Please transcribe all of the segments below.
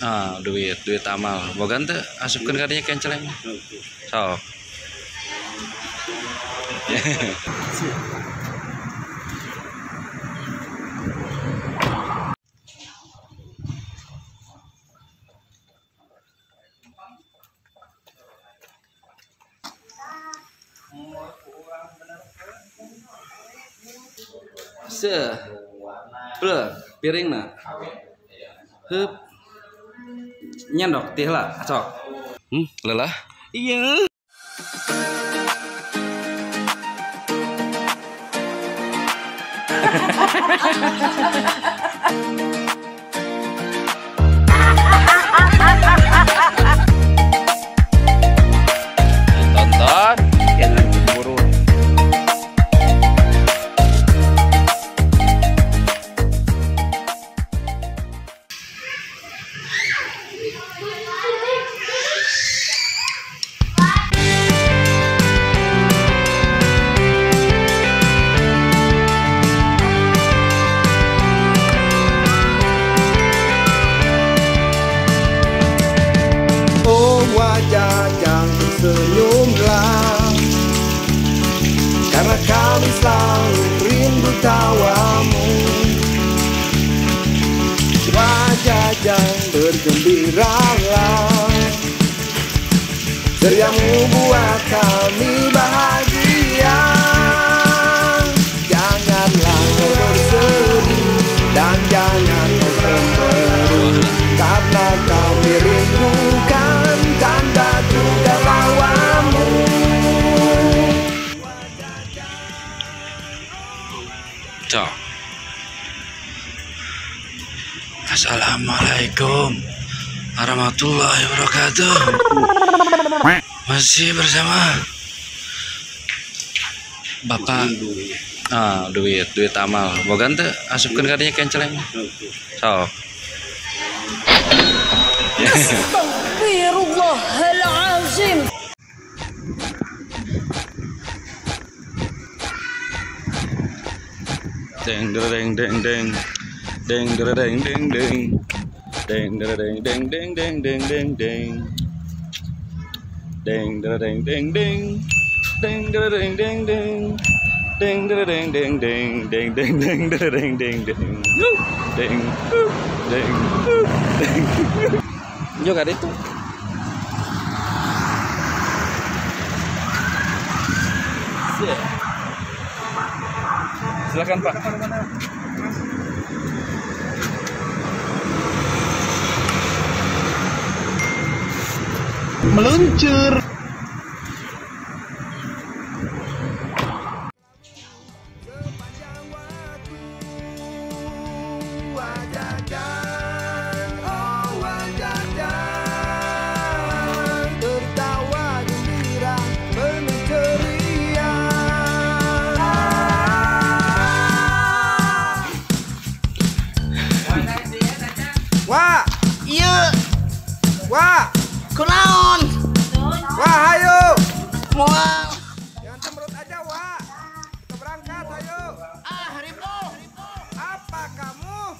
Ah, duit duit amal. Boga teu asupkeun ka dinya kenceleng. Sok. Se. Bleh, piringna. Heup. Nyendok teh lah, sok. Lelah? Iya. Tonton, jangan cemburu. Wajah tersenyumlah, karena kami selalu rindu tawamu. Wajah jangan bergembiralah, ceriamu buat kami bahagia. Janganlah kau bersedih dan jangan kau cemburu, karena kami rindukan tanda juga lawamu. Cok. Assalamualaikum warahmatullahi wabarakatuh. Masih bersama Bapak. Ah, duit duit amal. Boga teu asupkeun ka dinya kenceleng. Sok. Astagfirullahalazim. Deng deng deng deng. Deng deng deng deng. Deng deng deng deng deng deng deng deng. Deng deng deng deng. Deng deng deng deng. Deng deng deng deng deng deng deng deng deng deng. Deng deng deng. Juga itu. Silakan Pak. Meluncur. Wah, iya. Wah, kunaon. Wah, ayo. Moal. Jangan cemberut aja, Wah. Kita berangkat, ayo. Ah, harimau. Apa kamu?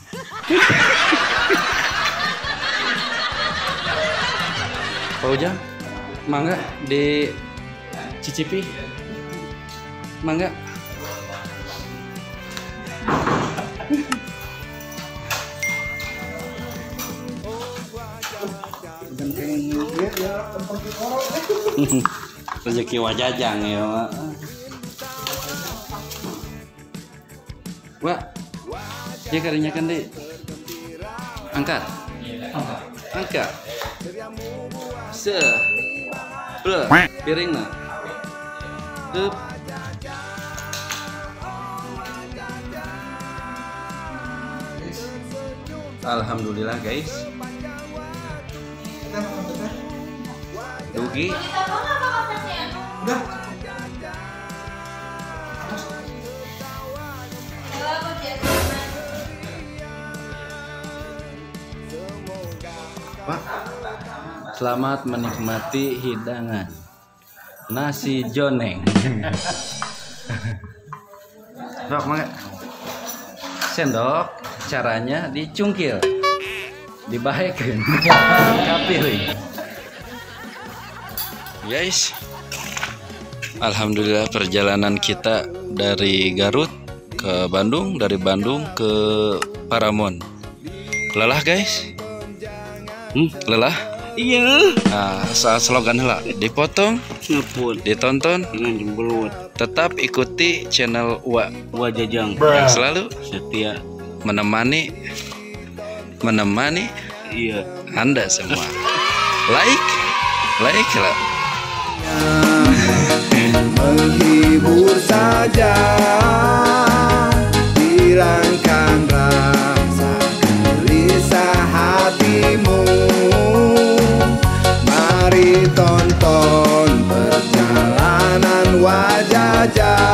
Pak Ujang, mangga dicicipi. Mangga. Rezeki wajajang ya, Pak. Wah, ya karinya kan deh. Angkat. Angkat. Se. Bleh, piringna. Hup. Alhamdulillah guys. Dugi. Udah. Pak, selamat menikmati hidangan nasi joneng. Dok, mangga. Sendok, caranya dicungkil. Dibahekeun. Kapiring. Guys, alhamdulillah perjalanan kita dari Garut ke Bandung, dari Bandung ke Paramon. Lelah guys? Lelah? Iya. Nah, saat slogan heula dipotong, Ngepun. Ditonton, Dengan jembelut. Tetap ikuti channel Wa Wa Jajang. Yang selalu setia menemani menemani Iya. Anda semua. Like, like lah. Menghibur saja, hilangkan rasa gelisah hatimu. Mari tonton perjalanan Wa Jajang.